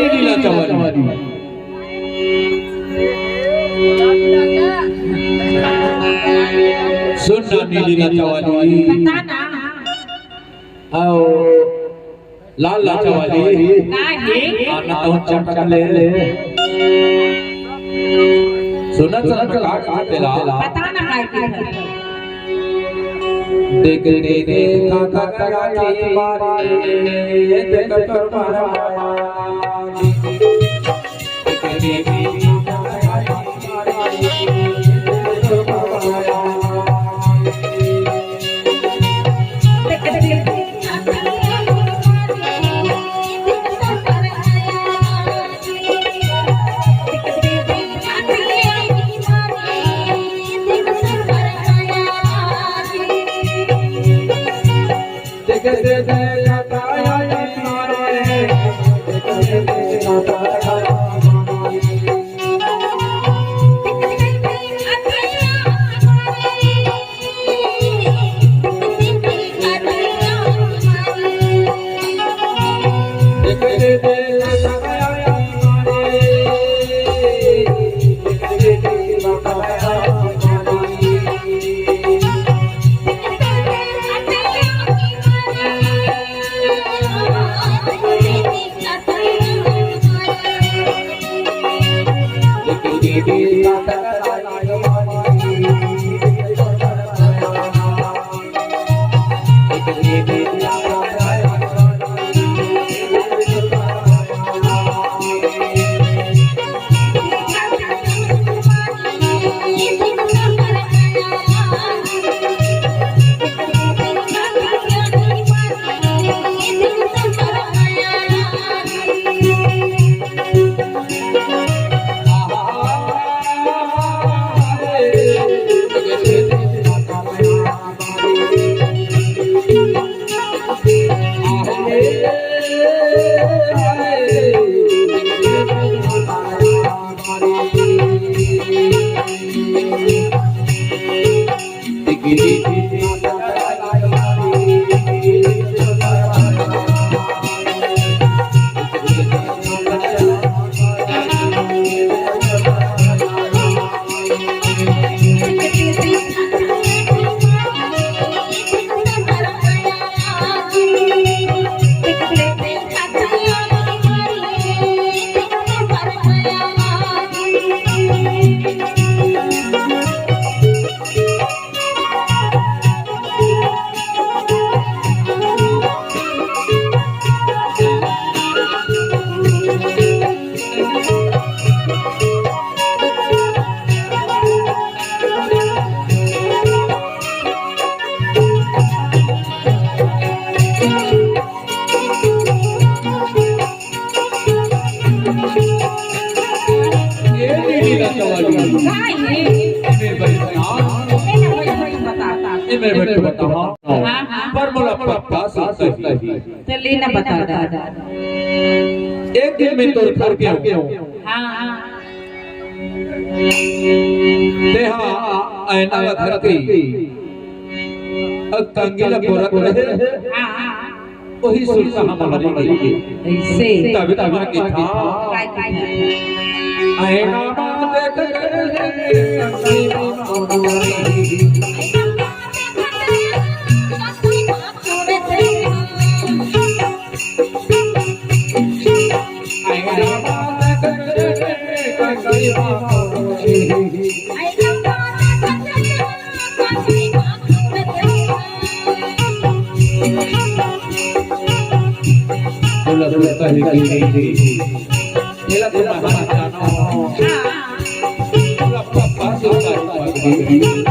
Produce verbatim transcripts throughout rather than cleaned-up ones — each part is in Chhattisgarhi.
लीला चवाली। सुन ना नी लीला चवाली। बता ना। अउ लाल लाल चवाली। का हे? आना तो चटक ले। सुना चला का का तेला। बता ना काय के। देख दे दे खा खा करा के मारे, ये देख कर मारा। ए लीला चवाली। का हे? ए मेरे भाई सुना। ए ना भाई, भाई बता। ए मेरे भाई बता। हाँ, हाँ। पर मोला पक्का सुनता ही। चल, ले ना बता दा। एक दिन मैं तोर घर के हूँ। हाँ, हाँ। तेहा ऐना ला धर के, अउ कंगी ला कोरत रहे। हाँ, हाँ। ओही सुरता हमर हरी गई। ऐसे। तभी तभी की था। काय की था? ऐना मा देख के बोला, बोला, तारी की, की, की। ये ला तो बाहर जाना हो। पूरा पप्पा से उतारी पकड़ी।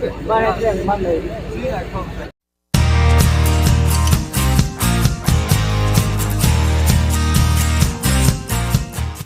बने प्रेम मन नहीं।